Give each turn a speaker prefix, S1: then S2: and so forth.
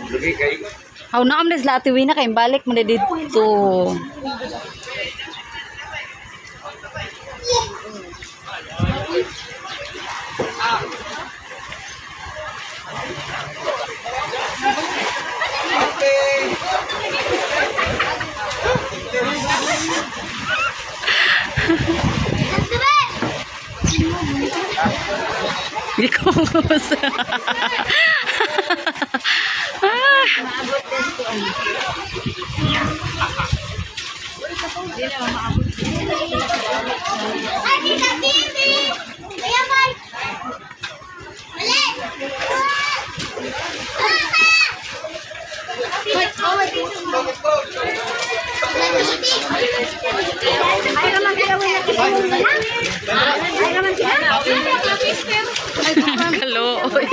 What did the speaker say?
S1: Lugi kay.
S2: How na am sila Ate Wina kay balik mo na dito. Hindi ko mabasa. Ah.
S3: Ay, Tita Bibi! Kaya, Mike! Mali! Ay, naman sila, Ay, naman sila.
S2: Kalooy.